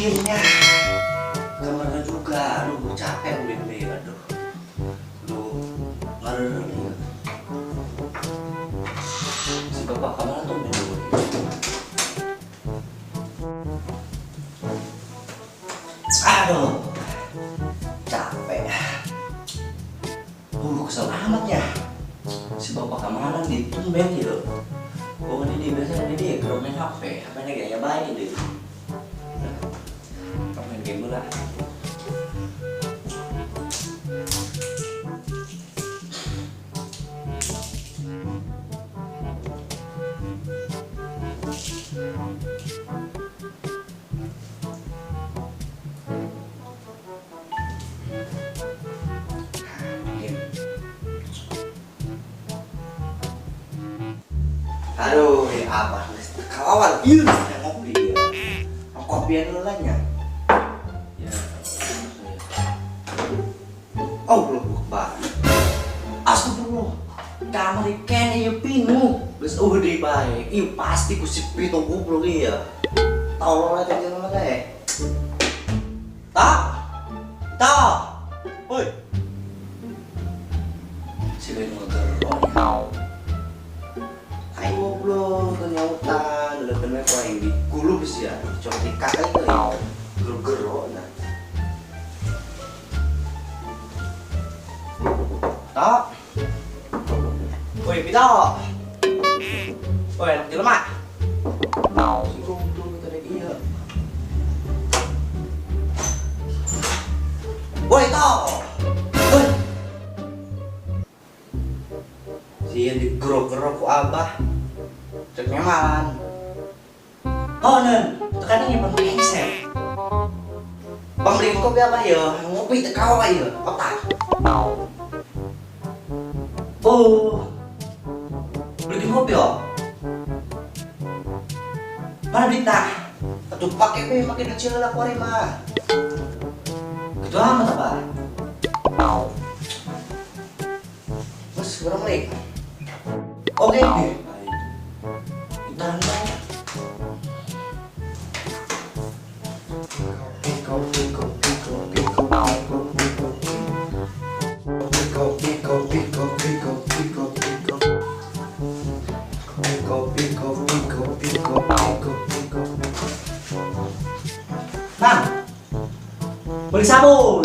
Game-nya. Kamarnya juga, aduh, capek ulin deh, aduh. Aduh, ngareureun ya. Si bapak kamar tuh main dulu. Aduh, capek. Kesel amat ya. Si bapak kemana di tumben ya? Oh, ini dia biasanya dia kalau main HP, HP-nya gaya baik deh. Main game lah. Aduh, ya apa? Kawan, iya, ngopi ya. Kopian lu lah nya. Ya. Oh, belum buka. Astagfirullah. Kamar ikan iya pinu. Geus eueuh deui bae. Ieu pasti ku si Pito goblok iya. Tolol eta jelema teh. Tak. Tak. Hoi. Si lain motor. Aing goblok kenyautan, leukeun we ku aing di gulub sia. Coba dikakai euy. Gero-gero nah. Tak. Woi, Pito. Woi, anak jelema. Si goblok tadi ieu. Woi, To. Woi. Si yang digero-gero ku abah. Cek nyaman. Oh, nen, tekan ini bang hengset. Bang beli kopi apa ya? Ngopi teka apa ya? Otak. Oh, beli kopi ya? Mana duit tak? Aduh, pakai be, pakai duit cila lah kuari mah. Gitu amat apa? Mas, kurang beli. Oke. Bang, beli sabun.